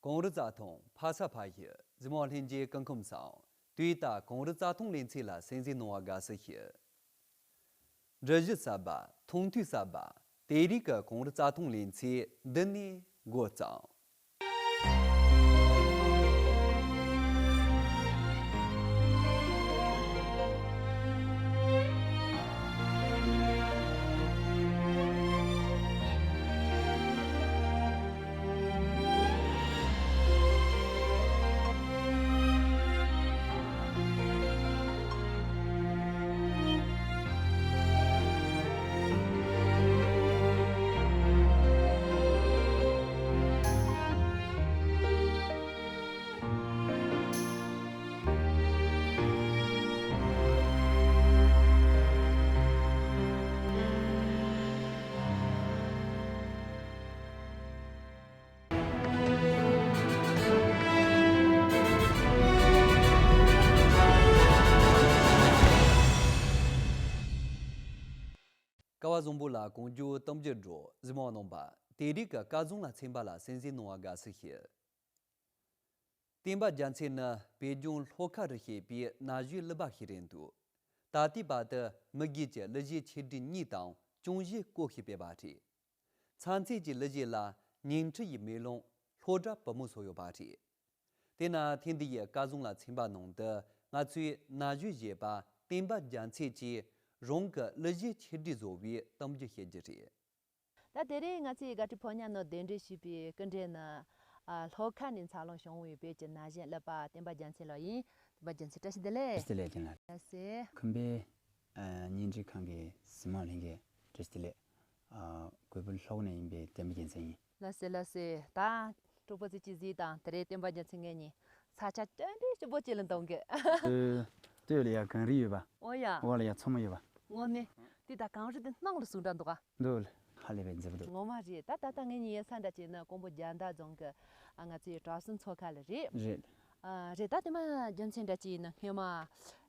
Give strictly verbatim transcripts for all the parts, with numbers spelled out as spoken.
གངས་རི་རྩྭ་ཐང་ཕ་ས་ཕ་ཡུལ། གཟིགས་མོ་ལྷན་རྒྱས་སྐུ་ཁམས་བཟང་། དུས་ད་གངས་རི་རྩྭ་ཐང་ལེ་ཚན་ལ་གསན་གཟིགས་གནང་བར་དགའ་བསུ་ཞུ། འབྲི་གཞི་གསར་པ། མཐོང་ཐོས་གསར་པ། དེ་རིང་གི་གངས་རི་རྩྭ་ཐང་ལེ་ཚན་འདི་ནས་འགོ་བརྩམས། སྐལ་བ་བཟང་པོ་ལ་གང་བྱུང་གཏམ་རྒྱུད་སྒྲོག་གཟིགས་མོ་རྣམ་པ། དེ་རིང་གི་སྐལ་བཟང་ལ་ཚན་པ་ལ་གསན་གཟིགས་གནང་བར་དགའ་བསུ་ཞུ། བསྟན་པ་རྒྱལ་མཚན་ནི་བོད་ལྗོངས་ལྷོ་ཁ་རུ་བྱས་པའི་ན་གཞོན་གླུ་པ་ཞིག་རེད་འདུག་ད་ལྟའི་བར་དུ་མི་རྒྱུད་ཀྱི་གླུ་གཞས་ཆེ་འབྲིང་གཉིས་དང་ཅུང་ཟད་སྐོར་ཞིག་སྤེལ་བ་རེད། ཚང་ཚད་ཀྱི་གླུ་གཞས་ལ་ཉིང་ཁྲི་ཡི་མེ་ལོང་། ལྷོ་བྲག་བུ་མོ་སོགས་ཡོད་པ་རེད། དེས་ན་ཐེངས་འདི་ཡི་སྐལ་བཟང་ལ་ཚན་པ་ནང་དུ་ང་ཚོའི་ན་གཞོན་གཞས་པ་བསྟན་པ་རྒྱལ་མཚན་གྱིས་རང་གི་གླུ་གཞས་ཆེ་འབྲིང་བཟོ་བའི་གཏམ་རྒྱུད་བཤད་རྒྱུ་རེད། ད་དེ་རིང་ང་ཚོའི་དགའ་སྤྲོའི་ཕོ་ཉ་ནང་གདན་འདྲེན་ཞུས་པའི་སྐུ་མགྲོན་ནི། ཨ། ལྷོ་ཁ་ནས་འཚར་ལོངས་བྱུང་བའི་བོད་ཀྱི་ན་གཞོན་གླུ་པ་བསྟན་པ་རྒྱལ་མཚན་ལགས་ཡིན། བསྟན་པ་རྒྱལ་མཚན་བཀྲ་ཤིས་བདེ་ལེགས། བཀྲ་ཤིས་བདེ་ལེགས་རྒན་ལགས། ལགས་སེ། ཁམས་པའི་ཨ་བརྙན་འཕྲིན་ཁང་གི་གཟིགས་མོ་ལྷན་རྒྱས་བཀྲ་ཤིས་བདེ་ལེགས། ཨ། གོས་ཕུད་ལྷོ་ཁ་ནས་ཡིན་པའི་བསྟན་པ་རྒྱལ་མཚན་ཡིན། ལགས་སེ་ལགས་སེ། ད་གྲོགས་པོ་ཚོས་ཅིག་གཟིགས་དང་། དེ་རིང་བསྟན་པ་རྒྱལ་མཚན་ངེད་གཉིས་ས་ཆ་སྐྱོ་འདྲ་ཞིག་པོ་ཅིག་ལ་འདུག་གི། ཨ། སྟོད་ལ་ཡ་གངས་རི་ཡོད་པ། འོ་ཡ། འོག་ལ་ཡ་མཚོ་མོ་ཡོད་པ། དངོས་གནས། དེ་ད་གངས་རི་དེ་སྣང་ལ་ཟུག་འདྲ་འདུག་ག། འདུག་ལ། ཧ་ལས་པའི་མཛེས་པོ་འདུག། ངོ་མ་རེད། ད་ད་ལྟ་ངེད་གཉིས་ཡོད་ས་འདྲ་ཅིག་ནི་ཀོང་པོ་རྒྱལ་ཟླ་རྫོང་གི། ཨ། ང་ཚོའི་བྲག་གསུམ་མཚོ་ཁ་ལ་རེད། རེད། ཨ། རེད། ད་བསྟན་པ་རྒྱལ་མཚན་འདྲ་ཅིག་ནི་སྔོན་མ་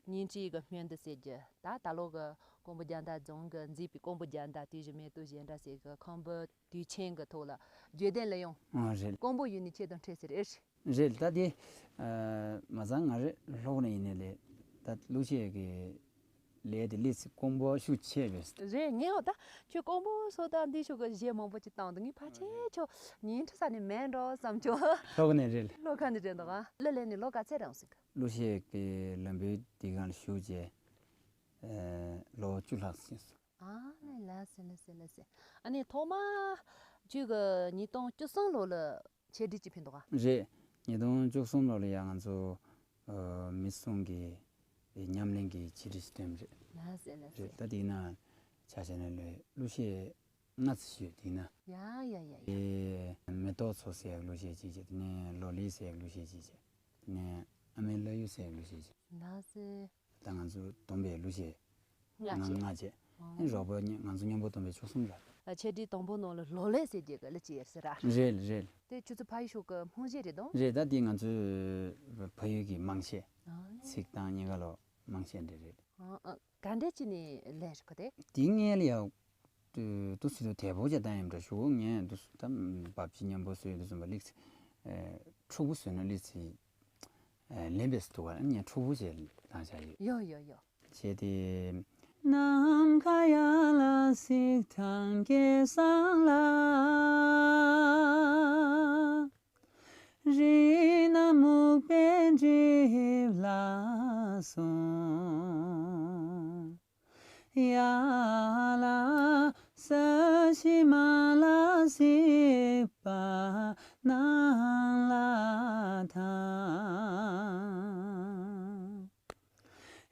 བརྙན་འཕྲིན་གྱི་སྨོན་འདུན་ཟེར་རྒྱུ། ད་ད་ལོ་གི་ཀོང་པོ་རྒྱལ་ཟླ་རྫོང་གིས་མཛད་པའི་ཀོང་པོ་རྒྱལ་ཟླ་དུས་བཞི་མེ་ཏོག་བཞད་འདྲ་ཟེར་གི་ཁམས་པའི་དུས་ཆེན་གྱི་ཐོག་ལ་བརྗོད་ལྡན་གླུ་དབྱངས། ཨ། རེད། ཀོང་པོ་ཡུལ་ནས་ཁྱེད་དང་འཕྲད་ཟེར་རེད། རེད། ད་དེ། ཨ། མ་ཚང་ང་རེད། ལྷོ་ཁ་ནས་ཡིན་ནའི་ལས། ད་གླུ་གཞས་ཀྱི་ལས་དེ་སླེབས་ཚེ་ཀོང་པོ་ཤུགས་ཆེ་བས། རེད། ངས་འོ་ད་ཁྱོད་ཀོང་པོ་སོ་ད་འདི་ཤོག་གི་གཞས་མང་པོ་ཅིག་བཏང་འདུག། ངས་ཕལ་ཆེར་ཁྱོད་ཉིན་ཁྲི་ས་ནས་མེད་འགྲོ་བསམ་བྱུང་། ལྷོ་ཁ་ནས་རེད། ལྷོ་ཁ་ནས་རེད་འདུག་ག། གླུ་ལེན་ནས་ལོ་ག་ཚད་རང་སྲིད་གི། གླུ་གཞས་ཀྱི་ལམ་བུའི་དེ་སྒང་ལ་ཞུགས་རྗེས། ཨ། ལོ་བཅུ་ལྷག་ཕྱིན་སོང་། ཨ་ལས། ལགས་སེ་ལགས་སེ་ལགས་སེ། ཨ་ནི་ཐོག་མ་ཁྱོད་ཀྱིས་ཉིས་སྟོང་བཅུ་གསུམ་ལོ་ལ་ཆེད་སྒྲིག་ཅིག་ཕུལ་འདུག་ག། རེད། ཉིས་སྟོང་བཅུ་གསུམ་ལོ་ལ་ཡང་ང་ཚོ། ཨ། མི་གསུམ་གྱི་ཉམས་ལེན་གྱི་ཆེད་སྒྲིག་ཅིག་བཏོན་པ་རེད། ལགས་སེ་ལགས་སེ། རེད། ད་དེའི་ནང་ཆ་བཞག་ན་ལོས་གླུ་གཞས་ལྔ་ཙམ་ཞུས། དེའི་ནང་། ཡ་ཡ་ཡ་ཡ། དེ་མེ་ཏོག་མཚོ་ཟེར་ཡག་གླུ་གཞས་གཅིག་བྱས། དེ་ནས་ལོ་ལེགས་ཟེར་ཡག་གླུ་གཞས་གཅིག་བྱས། དེ་ནས་ཨ་མའི་བླ་ཡུལ་ཟེར་ཡག་གླུ་གཞས་གཅིག། ལགས་སེ། ད་ང་ཚོ་བསྡོམས་པས་གླུ་གཞས་ལྔ་བྱས། ལྔ་བྱས། ཨོ། ཨ་ནི་རོགས་པ་གཉིས། ང་ཚོ་མཉམ་པོ་བསྡོམས་པས་བཅུ་གསུམ་རེད། ཨ། ཆེད་སྒྲིག་དང་པོ་ནང་ལ་ལོ་ལེགས་ཟེར་རྒྱུ་གི་གླུ་གཅིག་ཡོད་ཟེར་ར། རེད་རེད། དེ་ཁྱོད་ཚོ་ཕ་ཡུལ་ཕྱོགས་ཀྱི་དམངས་གཞས་རེད་དམ། རེད། ད་དེ་ང་ཚོའི་ཕ་ཡུལ་གྱི་དམངས་གཞས། ཨ། ཚིག་དང་གཉིས་ཀ་ལོ་དམངས་གཞས་འདྲ་རེད། ཨ། ཨ། ག་འདྲས་ཅིག་ནས་ལེན་རེད་ཁོ་དེ། དེ་སྔོན་ལ་ཡང་དུ་དུ་སུ་དུ་དལ་པོ་བྱས་བཏང་ཡོད་འདྲ་ཞུ། ངས་དུ་སུ་ད་བབ་ཅི་མཉམ་པོ་བཟོས་དུ་སུ་བ་ལིག་ཚི། ཨེ། ཕྲུ་གུ་བཟོས་ན་ལིག་ཚི། ཨེ། ལེན་པས་སུ་དུ་བ་ངས་ཕྲུ་གུ་བྱས་བཏང་བྱ་ཡོད། ཡོ་ཡོ་ཡོ། བྱས་ཏེ། ནམ་མཁའ་ཡར་ལ་གཟིགས་དང་སྐལ་བཟང་ལགས། རི་ནས་སྨུག་པས་བསྒྲིབས་ལ་སོང་། ཡར་ལ་ས་གཞི་མར་ལ་གཟིགས་པ་སྣང་ལ་དྭངས།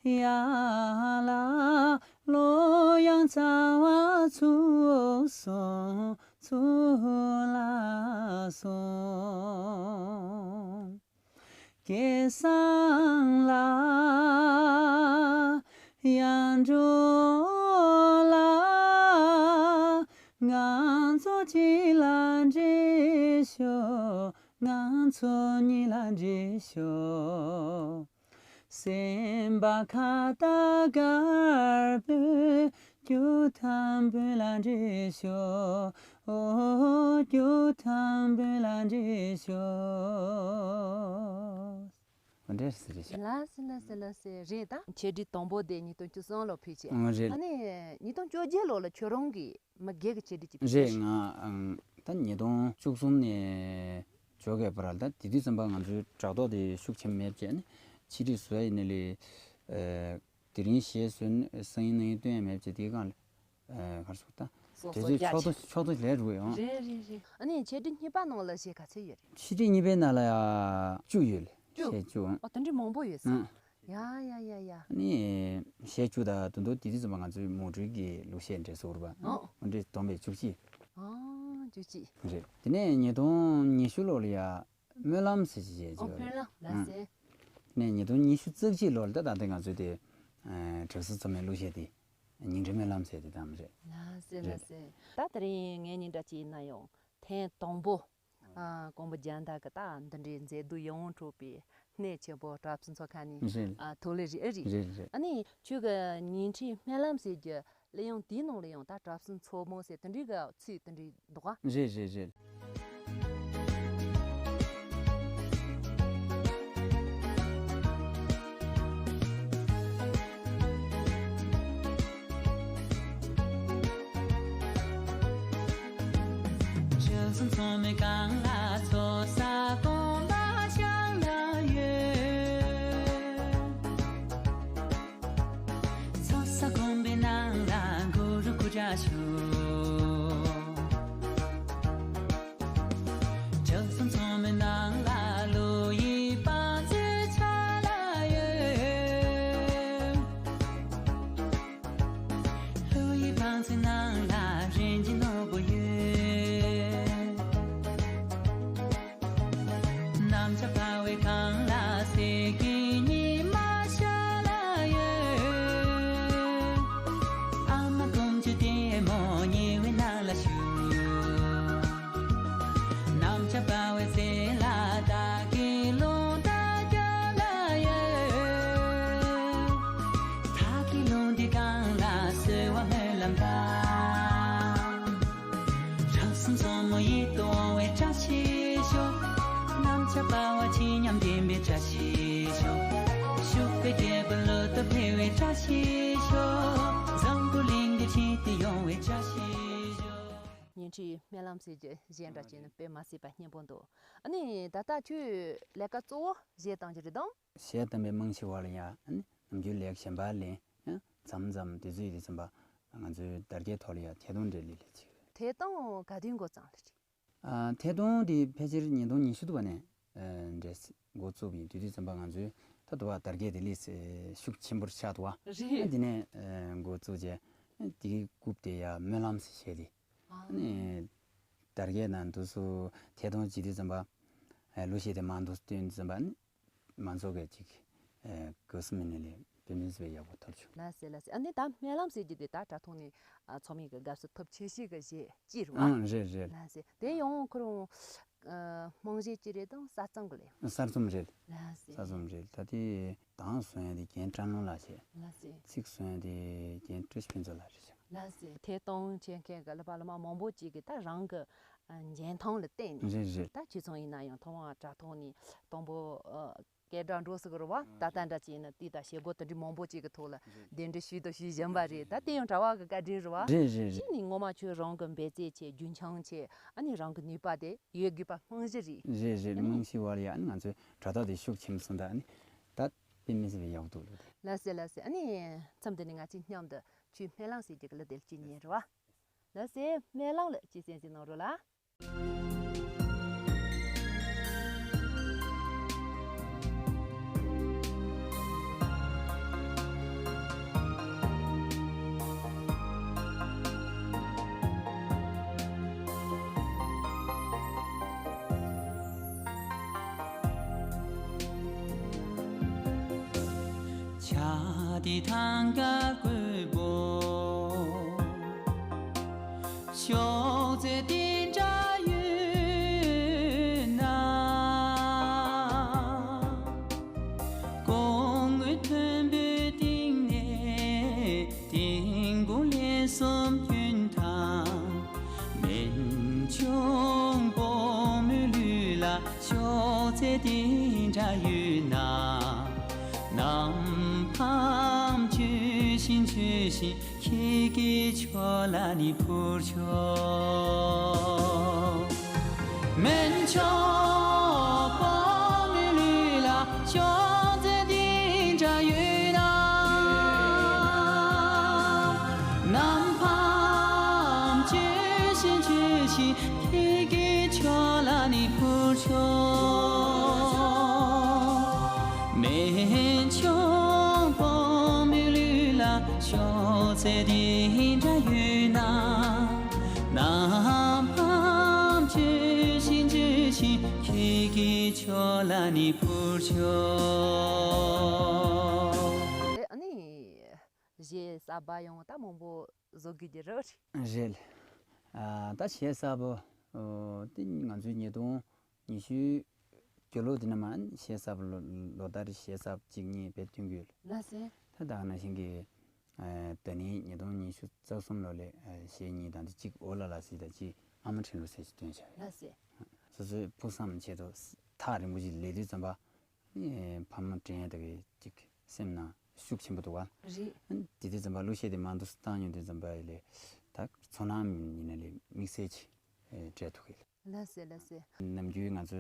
ཡར་ལ་ལྷོ་ཡང་རྩ་བ་ཚུགས་སོང་། ཚུགས་ལ་སོང་། སྐལ་བཟང་ལགས། ཡར་འགྲོ་ལ། ང་ཚོ་གཅིག་ལ་འགྲིལ་ཤོག། ང་ཚོ་གཉིས་ལ་འགྲིལ་ཤོག། སེམས་པ་ཁ་བཏགས་དཀར་པོའི་རྒྱུ་དང་བོན་ལ་འདྲེས་ཤོག། ཨོ་རྒྱུ་ དང་པོ་ལ་འདྲི་ཤོག་འདྲེ་ཟེར་རེད་ཤག་ལ་སེ་ལ་སེ་ལ་སེ་རེད་ད། ཆེད་སྒྲིག་དང་པོ་དེ་ཉིས་སྟོང་བཅུ་གསུམ་ལོ་ཕུལ་བྱས། ཨང་རེད། ཨ་ནི་ཉིས་སྟོང་བཅོ་བརྒྱད་ལོ་ལ་ཁྱོད་རང་གིས་མི་སྒེར་གྱི་ཆེད་སྒྲིག་ཅིག་ཕུལ་རེད་བྱས། ང་ཨང་ད་ཉིས་སྟོང་བཅུ་གསུམ་ནས་བཅོ་བརྒྱད་བར་ལ་ད་དེ་དུས་ཙམ་པ་ང་ཚོའི་དྲ་ཐོག་དེ་ཤུགས་ཆེན་མེད་བྱས་ནས་ཆེད་སྒྲིག་བཟོ་ཡ་ཡིན་ན་ལས། དེ་རིང་གཞས་བཟོས་ནས་སང་ཉིན་གནང་ཡིན་སྟོན་ཡ་མེད་བྱས་དེའི་སྒང་ལ། ཨ་གར་སོང་ད། སོ་དེ་སོ་ཚོའི་རྒྱ་ཕྱོགས་ཆེ་གཏོགས་ཕྱོགས་གཏོགས་ལས་རུ་ཡོང་། རེད་རེད་རེད། ཨ་ནི་ཆེད་སྒྲིག་གཉིས་པ་ནང་ལ་གཞས་ག་ཚོད་ཡོད་རེད། ཆེད་སྒྲིག་གཉིས་པའི་ནང་ལ་ཡ་བཅུ་ཡོད་ལ། བཅུ། གཞས་བཅུ། ཨོ་དེ་འདྲའི་མང་པོ་ཡོད་ས། ཨང་། ཡ་ཡ་ཡ་ཡ། ཨ་ནི་གཞས་བཅུ་དང་དུ་འདུག་དེ་དུས་ཙམ་པ་ང་ཚོའི་མུ་འབྲེལ་གྱི་གླུ་གཞས་འདྲ་སོ་རུ་བ། ཨོ། མུ་འབྲེལ་བསྡོམས་པས་བཅུ་གཅིག་ཨ་བཅུ་གཅིག་རེད། དེ་ནས་ཉིས་སྟོང་ཉི་ཤུ་ལོ་ལ་ཡ་སྨོན་ལམ་ཟེར་གྱི་གཞས་ཨོ་བཅུ་སྨོན་ལམ་ལ་ཨང་། ཟེར། ནས་ཉིས་སྟོང་ཉི་ཤུ་རྩ་གཅིག་ལོ་ལ་ད་ད་ལྟ་ང་ཚོའི་དེ་ཨ་གྲོགས་སུ་ཚང་མའི་གླུ་གཞས་དེ། ཉིང་ཁྲི་སྨོན་ལམ་ཟེར་དེ་དང་རེད། ལ་སེ་ལ་རེད། སེ། ད་དེ་རིང་ངའི་ཉིན་གྲངས་གཅིག་ན་ཡང་ཐེངས་དང་པོ། ཨ་ཀོང་པོ་རྒྱལ་ཐང་གི་ད་འདི་འདྲའི་མཛེས་སྡུག་ཡིད་འཕྲོག་པའི་གནས་ཆེན་པོ་གྲྭ་བཙུན་ཚོགས་ཁང་ནས་རེད། ཨ་ཐོག་ལས་རེད་ཨེ་རེད། རེད་རེད། ཨ་ནི་ཁྱོད་ཀྱི་ཉིང་ཁྲི་སྨོན་ལམ་ཟེར་གྱི་གླུ་དབྱངས་དེའི་ནང་ལ་ཡང་ད་གྲྭ་བཙུན་ཚོགས་མི་ཟེར་དེ་འདྲའི་གི་ཚིག་དེ་འདྲའི་འདུག་ག་རེད་རེད་རེད། གྲྭ་བཙུན་ཚང་མའི་སྒང་ལ་ཚོགས་བསགས་སྒོམ་པ་བཤམས་ལ་ཡོད། ཚོགས་བསགས་སྒོམ་པའི་ནང་ལ་གུ་རུ་སྐུ་འདྲ་བཞུགས། གྲྭ་བཙུན་ཚང་མའི་ནང་ལ་གླུ་ཡི་བང་མཛོད་འཕྱར་ལ་ཡོད། གླུ་ཡི་བང་མཛོད་ནང་ལ་རིན་ཆེན་ནོར་བུ་ཡོད། གནམ་ལྕགས་འབར་བའི་སྒང་ལ་གསེར་གྱི་ཉི་མ་ཤར་ལ་ཡོད། ཨ་མ་དཀོན་མཆོག་ལྟད་མོ་ཉེ་བའི་ནང་ལ་བཞུགས། གནམ་ལྕགས་འབར་བའི་རྩེ་ལ་བདག་གི་རླུང་རྟ་རྒྱབ་ལ་ཡོད། བདག་གི་རླུང་རྟའི་སྒང་ལ་གསོལ་བ་སྨོན་ལམ་བཏབ། གྲྭ་བཙུན་ཚང་མ་ཡིད་དུ་འོང་བའི་བཀྲ་ཤིས་ཤོག་གནམ་ལྕགས་འབར་བ་ཇི་སྙམ་བརྟན་པའི་བཀྲ་ཤིས་ཤོག་ཕྱུག་པའི་རྒྱལ་པོ་ལོ་ཏོག་འཕེལ་བའི་བཀྲ་ཤིས་ཤོག་འཛམ་བུ་གླིང་འདིར་ཆེས་ཏེ་ཡོང་བའི་བཀྲ་ཤིས་ཤོག་ཉིང་ཁྲིའི་སྨོན་ལམ་ཟེར་གྱི་གཞས་འདྲ་བྱས་ནས་དཔེ་མ་སྲིད་པ་སྙན་པོ་འདུག་ཨ་ནི་ད་ལྟ་ཁྱོད་ལས་ཀ་གཙོ་བོ་གཞས་བཏང་རྒྱུ་རེད་དམ། གཞས་བཏང་པའི་རྨང་གཞི་བར་ལ་ཡང་ཨ་ནི་ནམ་རྒྱུན་ལས་ཀ་གཞན་པ་ལས་ཡང་མཚམས་མཚམས་དུས་ཚོད་ཡོད་དུས་ཙམ་པ་ང་ཚོའི་དར་རྒྱས་ཐོག་ལ་ཡང་ཐད་གཏོང་འབྲེལ་ལས་ལས་བྱེད། ཐད་གཏོང་ག་དུས་འགོ་བརྩམས་ལ་རེད། ཨ་ཐད་གཏོང་དེ་ཕལ་ཆེར་ཉིས་སྟོང་ཉི་ཤུ་དུ་བ་ནས་ཨ་འདྲེས་འགོ་བཙུགས་པ་ཡིན། དུས་དུས་ཙམ་པ་ང་ཚོའི་ད་དུ་བ་དར་རྒྱས་དེ་ལས་ཤུགས་ཆེན་པོར་ཆགས་འདུག་བ། རེད། དེ་ནས་ཨ་འགོ་བཙུགས་རྗེས་དེའི་རྐུབ་དེ་ཡ་སྨོན་ལམ་ཟེར་བྱས་ཏེ། ཨ་ནི་དར་རྒྱས་ནང་དུ་སུ་ཐད་གཏོང་བྱེད་དུས་ཙམ་པ་ཨ་གླུ་གཞས་དེ་མང་དུ་བཏོན་དུས་ཙམ་པ་ནི་མང་ཚོགས་ཀྱི་ཅིག་ཨ་དགའ་བསུ་སྨོན་ལམ་ལས་དཔེ་མི་སྲིད་པའི་ཡག་པོ་ཐོབ་བྱུང་། ལགས་སེ་ལགས་སེ། ཨ་ནི་ད་སྨོན་ལམ་ཟེར་རྒྱུ་དེ་ད་དྲ་ཐོག་ནས་ཨ་ཚོགས་མི་གི་དགའ་བསུ་ཐོབ་ཆེ་ཤོས་ཀྱི་གཞས་གཅིག་རེད་བ། ཨང་རེད་རེད། ལགས་སེ། དེ་ཡང་ཁོ་རང་ཨ་རྨང་གཞི་གཅིག་རེད་དམ་གསར་རྩོམ་གི་ལས། གསར་རྩོམ་རེད། ལགས་སེ། གསར་རྩོམ་རེད། ད་དེ་གདངས་བཟོ་ཡ་དེ་རྒན་བཀྲ་ལྷུན་ལགས་བྱས། ལགས་སེ། ཚིག་བཟོ་ཡ་དེ་རྒན་བཀྲ་ཤིས་ཕུན་ཚོགས་ལགས་རེད་བྱས། ལགས་སེ། ཐད་གཏོང་བྱེད་མཁན་གྱི་གླུ་པ་གླུ་མ་མང་པོ་ཅིག་གིས་ད་རང་གི་ཨ་འཇོན་ཐང་ལ་བརྟེན་ནས། རེད་རེད། ད་ཁྱོད་ཚོ་ཡིན་ན་ཡང་ཐོག་མར་དྲ་ཐོག་ནས་དང་པོ་ཨ་སྐད་གྲགས་འགྲོ་སྲིད་ཀྱི་རེད་བ། ད་ལྟ་འདྲ་བྱས་ན་དུས་དང་བྱེད་སྒོ་དེ་འདྲའི་མང་པོ་ཅིག་གི་ཐོག་ལ་གདན་འདྲེན་ཞུས་དང་ཞུས་བཞིན་པ་རེད། ད་དེ་ཡང་གྲྭ་བ་གི་བཀའ་དྲིན་རེད་བ། རེད་རེད་རེད། གཅིག་ནས་ངོ་མ་ཁྱོད་རང་གི་འབད་རྩལ་ཆེ། རྒྱུན་འཁྱོངས་ཆེ། ཨ་ནི་རང་གི་ནུས་པ་དེ་ཡོད་དགོས་པ་རྨང་གཞི་རེད། རེད་རེད། ཨ་ནི་རྨང་གཞི་བར་ལ་ཡ་ཨ་ནི་ང་ཚོའི་དྲ་ཐོག་དེ་ཤུགས་ཆེན་པོ་སོང་ད་ཨ་ནི་ད་དཔེ་མི་སྲིད་པའི་ཡག་པོ་འདུག་ལོ་དེ། ལགས་སེ་ལགས་སེ། ཨ་ནི་མཚམས་འདི་ནས་ང་ཚོས་མཉམ་དུ་ཆུ་སྨོན་ལམ་ཟེར་རྒྱུ་གི་གླུ་དེ་སྐྱིད་ཉན་རེད་བ། ལགས་སེ། སྨོན་ལམ་ལ་ཅི་གསན་གཟིགས་གནང་རོགས་ལ། ཆ་དེ་ཐང་ག་རྒོད་པོ། ཤོག་རྩེ་དེ་འདྲ་ཡོད་ན། སྐུ་ངོ་མཐོན་པོའི་སྟེང་ནས་སྡིངས་པོ་ལན་གསུམ་གྱོན་དང་། སྨན་ཆུང་པོ། ཕྱོགས་བཙལ་དེ་འདྲ་ཡོད་ན། ནམ་འཕང་བྱོས་ཤིག་བྱོས་ཤིག་ཁྱེད་ཀྱིས་ཁྱོད་ལ་ནི་ཕུར་ཆོག་སྨན་ལྕམ་དཔའ་མོའི་ལུས་ལ་ཕྱོགས་བཙལ་དེ་འདྲ་ཡོད་ན། ནམ་འཕང་བྱོས་ཤིག་བྱོས་ཤིག་ཁྱེད་ཀྱིས་ཁྱོད་ལ་ནི་ཕུར་ཆོག་སྨན་ལྕམ་དཔའ་མོའི་ལུས་ལ་ཕྱོགས་བཙལ་དེ་འདྲ་ཡོད་ན། ནམ་འཕང་བྱོས་ཤིག་བྱོས་ཤིག་ཁྱེད་ཀྱིས་ཁྱོད་ལ་ནི་ཕུར་ཆོག་ཨ་ནི། གཞས་གསར་པ་ཡང་ད་མང་པོ་བཟོ་དགོས་ཀྱི་རེད། རེད། ཨ། ད་གཞས་གསར་པ། ཨོ། དེ་ང་ཚོའི་ཉིས་སྟོང་ཉི་ཤུ་རྒྱུ་ལོ་འདི་ནས་མར་གཞས་གསར་པ་ལོ་ལོ་ལྟར་གཞས་གསར་པ་གཅིག་གཉིས་བེད་སྟོན་གྱི་ཡོད། ལགས་སེ། ད་ད་ག་ནང་བཞིན་གྱི། ཨ། ད་ནི་ཉིས་སྟོང་ཉི་ཤུ་རྩ་གསུམ་ལོ་ལ། ཨ། གཞས་གཉིས་དང་དེ་གཅིག་ཨོ་ལ་ལ་ཟེར་དང་གཅིག་ཨ་མ་དྲན་ལོ་ཟེར་གྱི་བཏོན་བྱ། ལགས་སེ། སོ་སོའི་ཕུགས་བསམ་ཆེད་དུ་ཐག་རིང་པོ་ཞིག་ལས་དུས་ཙམ་པ། ཨེ། ཕ་མ་དྲན་ཡ་དེ་གི་ཅིག་སེམས་ནང་ཤུགས་ཆེན་པོ་འདུག་ག་རེད། དེ་དུས་ཙམ་པ་གླུ་གཞས་དེ་མང་དུ་བཏང་ཡོང་དུས་ཙམ་པ་ཡི་ལས་ད་ཚོར་སྣང་ཡིན་ན་ལས་དམིགས་བསལ་གྱི་ཨེ་སྤྲད་ཐུབ་གི་ལགས་སེ། ལགས་སེ། ནམ་རྒྱུན་ང་ཚོ་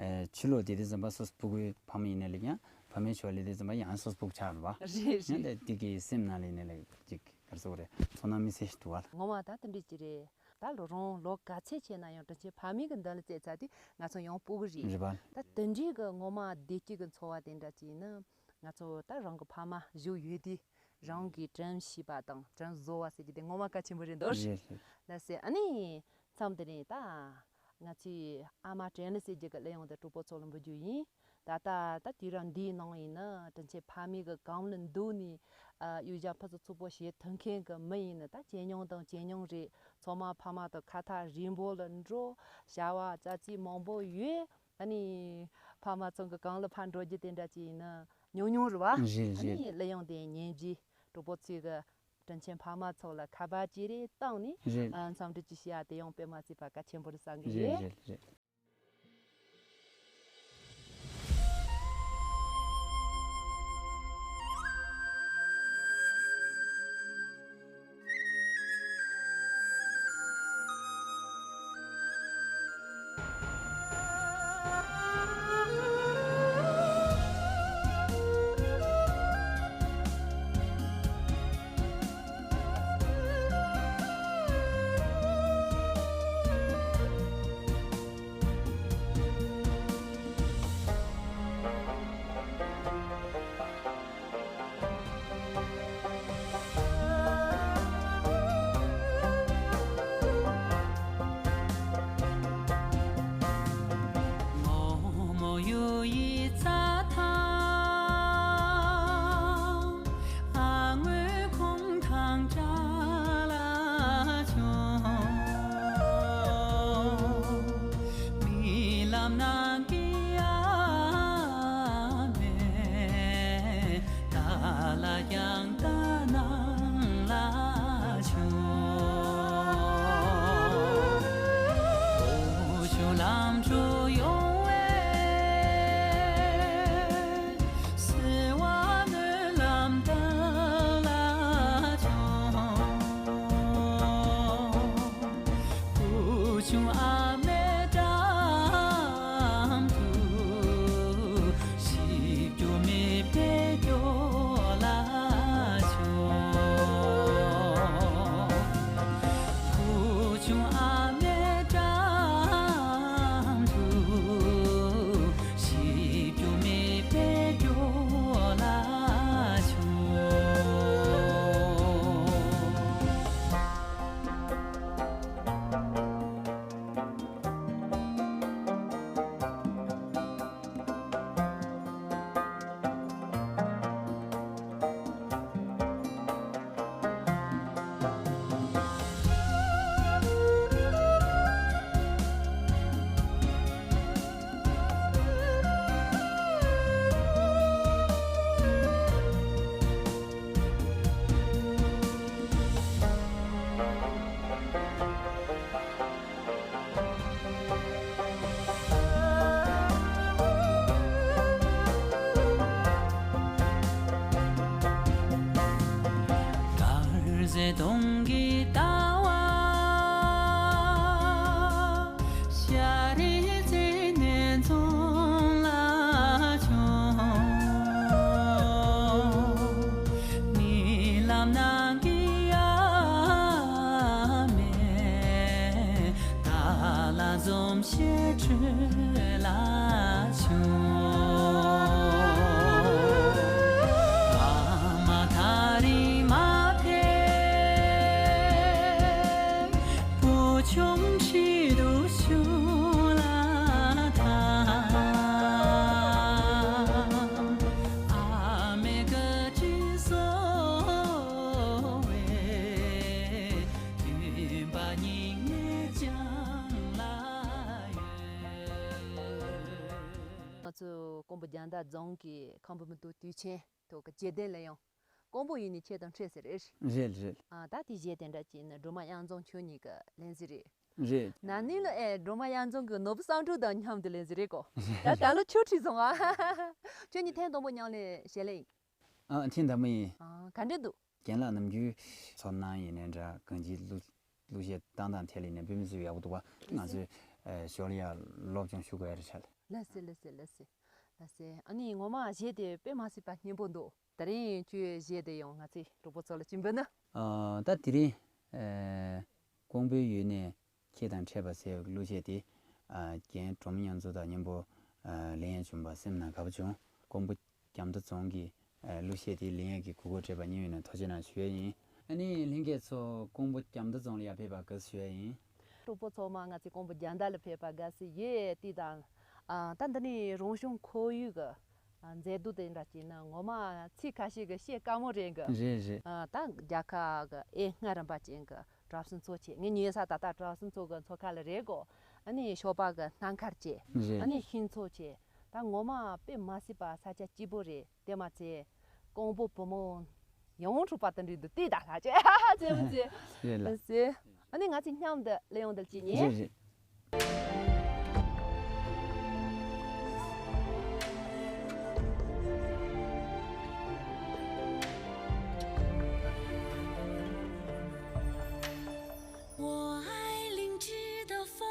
ཨེ་ཕྱི་ལོགས་དེ་དུས་ཙམ་པ་སོ་སོ་སྤུ་གུའི་ཕ་མ་ཡིན་ན་ལས་ཀྱང་ཕ་མའི་ཕྱོགས་ལས་དུས་ཙམ་པ་ཡང་སོ་སོ་སྤུ་གུ་ཆགས་རེད་པ། རེད། ཡང་རེད། དེ་དེ་གི་སེམས་ནང་ལས་ནས་ལས་ཅིག་ག་རེ་ཟེར་དགོས་རེད། ཚོར་སྣང་དམིགས་བསལ་ཞིག་འདུག་ག་ངོ་མ་ད་དེ་འདྲ་ཅིག་རེད། ད་ལོ་རང་ལོ་ག་ཚད་ཆེ་ན་ཡང་དྲིན་ཆེན་ཕ་མའི་གི་མདུན་ལ་བཙལ་ཚར་དུས་ང་ཚོ་ཡང་སྤུ་གུ་རེད། རེད་པ། ད་དེ་འདྲའི་གི་ངོ་མ་བདེ་སྐྱིད་ཀྱི་འཚོ་བ་དེ་འདྲ་ཅིག་ཡིན་ན། ང་ཚོ་ད་རང་གི་ཕ་མ་བཞུགས་ཡོད་དུས་རང་གི་དྲིན་ཤེས་པ་དང་དྲིན་གཟོ་བ་ཟེར་རྒྱུ་དེ་ངོ་མ་གལ་ཆེན་པོ་རེད་འདུག་རེད་རེད། ལགས་སེ། ཨ་ནི་མཚམས་དེ་ནས་ད་ང་ཚོའི་ཨ་མ་དྲན་ལེ་ཟེར་རྒྱུ་གི་གླུ་དབྱངས་དེ་གྲོགས་པོ་ཚོ་ལ་འབུལ་རྒྱུ་ཡིན། ད་ལྟ་ད་དུས་རབས་འདིའི་ནང་ཡིན་ན་དྲིན་ཆེན་ཕ་མའི་གི་གམ་ལ་འདུག་ནས་ཨ་གཡུལ་ཞ་ཕུན་སུམ་ཚོགས་པོ་བྱེད་ཐུབ་མཁན་གི་མི་ཡིན་ན་ད་ཇེ་ཉུང་དང་ཇེ་ཉུང་རེད། ཚང་མ་ཕ་མ་དང་ཁ་ཐག་རིང་པོ་ལ་འགྲོ། བྱ་བ་ཙག་ཙིག་མང་པོ་ཡོད། ཨ་ནི་ཕ་མ་ཚང་གི་གམ་ལ་ཕར་འགྲོ་རྒྱུ་དེ་འདྲ་ཅིག་ཡིན་ན་ཉུང་ཉུང་རེད་བ། རེད་ཨ་རེད། ནི་གླུ་དབྱངས་དེ་ཉན་རྗེས་གྲོགས་པོ་ཚོས་གི་དྲིན་ཆེན་ཕ་མ་ཚོ་ལ་ཁ་པར་ཅིག་རེ་བཏང་ནས་རེད། ཨ་འཚམས་འདྲི་ཅིག་བྱེད་ཡ་དེ་ཡང་དཔེ་མ་སྲིད་པ་གལ་ཆེན་པོ་རེད་བསམ་གི་རེད་ཡོད། རེད་རེད། ང་ཚོ་ཀོང་པོ་རྒྱང་མདའ་རྫོང་གི་ཁམས་པའི་མི་དུ་དུས་ཆེན་ཐོག་གི་རྗེས་ལྡན་ལ་ཡང་ཀོང་པོ་ཡུལ་ནས་ཁྱེད་དང་འཕྲད་ཟེར་རེད། རེད་རེད། ཨ་ད་དེ་གཞས་དེ་འདྲ་ཅིག་ནི་སྒྲོལ་མ་དབྱངས་འཛོམས་ཁྱོད་གཉིས་ཀྱི་ལེན་ཟིན་རེད། རེད། ན་ནིང་ལ་ཨེ་སྒྲོལ་མ་དབྱངས་འཛོམས་ཀྱི་ནོར་བུ་བསམ་འགྲུབ་དང་མཉམ་དུ་ལེན་ཟིན་རེད་གོ། ད་ད་ལོ་ཁྱོད་ཁྲིད་སོང་ཨ། ཁྱོད་གཉིས་ཐེངས་དང་པོ་མཉམ་ལེན་གཞས་ལེན་ཡིན། ཨ་ཐེངས་དང་པོ་ཡིན། ཨ་ག་འདྲ་འདུག་རྒན་ལགས་ནམ་རྒྱུན་ཚོར་སྣང་ཡིན་ནའི་འདྲ་གང་ཅིའི་གླུ་གླུ་གཞས་བཏང་སྟངས་ཐད་ལ་ཡིན་ནའི་དཔེ་མི་སྲིད་ཡག་པོ་འདུག་བ། ང་ཚོས་ཨ་ཞོར་ལ་ཡ་སློབ་སྦྱོང་ཞུ་དགོས་ཡ་རེད་ཤག་ལགས་སེ་ལགས་སེ་ལགས་སེ་ལགས་སེ། ཨ་ནི་ངོ་མ་གཞས་དེ་དཔེ་མ་སྲིད་པ་སྙན་པོ་འདུག་ད་རིང་ཁྱོའི་གཞས་དེ་ཡང་ང་ཚོའི་གྲོགས་པོ་ཚོ་ལ་སྤྱན་འབུལ་ན། ཨ་ད་དེ་རིང་ཨ་ཀོང་པོའི་ཡུལ་ནས་ཁྱེད་དང་འཕྲད་པ་ཟེར་བའི་གླུ་གཞས་དེ་ཨ་རྒན་སྒྲོལ་མ་དབྱངས་འཛོམས་དང་མཉམ་པོ་ཨ་ལེན་ཡ་བྱུང་བ་སེམས་ནང་དགའ་པོ་བྱུང་། ཀོང་པོ་རྒྱང་མདའ་རྫོང་གི་ཨ་གླུ་གཞས་དེ་ལེན་ཡས་ཀྱི་གོ་སྐབས་སྤྲད་པར་སྙིང་དབུས་ནས་ཐུགས་རྗེ་གནང་ཞུ་ཡས་ཡིན། ཨ་ནི་ལྷན་རྒྱས་ཚོ་ཀོང་པོ་རྒྱང་མདའ་རྫོང་ལ་ཡར་ཕེབས་པར་དགའ་བསུ་ཞུ་ཡས་ཡིན། གྲོགས་པོ་ཚང་མ་ང་ཚོའི་ཀོང་པོ་རྒྱང་མདའ་ལ་ཕེབས་པར་དགའ་བསུ་ཡོད་དེ་དང་། ཨ་ད་འདི་ནི་རང་བྱུང་ཁོར་ཡུག་གི་ཨ་མཛེས་སྡུག་དེ་འདྲ་ཅིག་ནི་ངོ་མ་ཚིག་ཁ་ཤས་ཀྱིས་བཤད་དཀའ་མོ་རེད་གི། རེད་རེད། ཨ་ད་རྒྱལ་ཁབ་ཀྱི་ཨེ་སྔ་རིམ་པ་ཅན་གྱི་གྲྭ་བཙུན་ཚོ་བྱས། ངའི་ཉལ་ས་ད་ལྟ་གྲྭ་བཙུན་ཚོ་གི་འཚོ་ཁང་ལ་རེད་གོ། ཨ་ནི་ཞོགས་པ་གི་སྣ་མཁར་བྱས། རེད། ཨ་ནི་ཤིང་ཚོ་བྱས། ད་ངོ་མ་དཔེ་མ་སྲིད་པ་ས་ཆ་སྐྱིད་པོ་རེད། དེ་མ་ཚད་ཀོང་པོ་བུ་མོ་ཡོངས་གྲགས་པ་དེ་འདྲ་འདུག་དེ་ད་ལྷ་ཆེ་ཧ་ཧ་ཚེ་མི་ཚེ། རེད་ལ། ལགས་སེ། ཨ་ནི་ང་ཚོས་མཉམ་དུ་གླུ་དབྱངས་འདི་ལ་གཅིག་ཉན། རེད་རེད། 我爱林芝的风，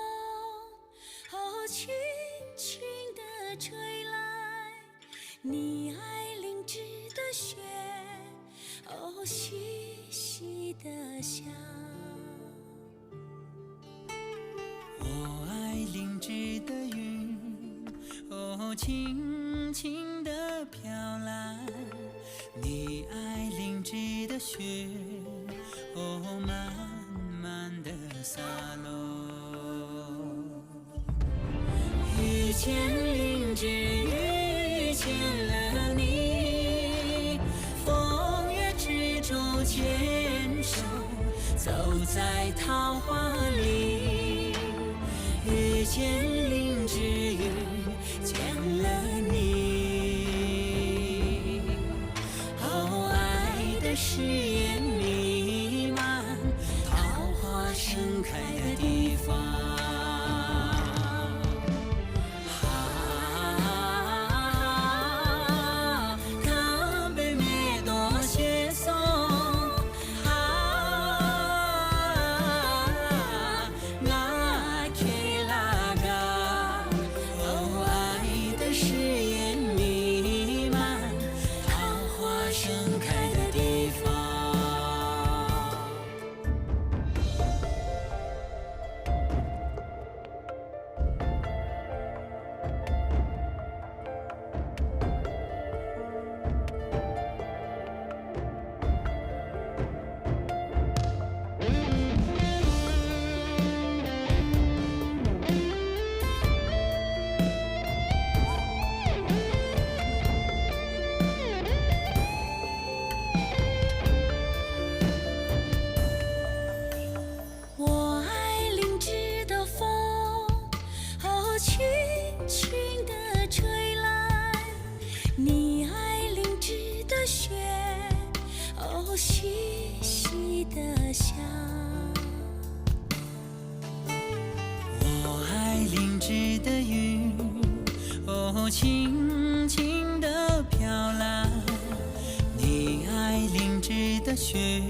哦，轻轻地吹来。 你爱林芝的雪，哦，细细的笑。我爱林芝的云，哦，轻轻地飘来。你爱林芝的雪，哦，慢慢地洒落。 遇见林芝，遇见了你，风月之中牵手，走在桃花里。遇见林芝，遇见了你，哦，爱的誓言弥漫 桃花盛开的地方。啊，看北面多些松。啊，那去那个，哦，爱的誓言弥漫，桃花盛开的地方。 我爱林芝的风，哦，轻轻地吹来。你爱林芝的雪，哦，细细地笑。我爱林芝的云，哦，轻轻地飘来。你爱林芝的雪，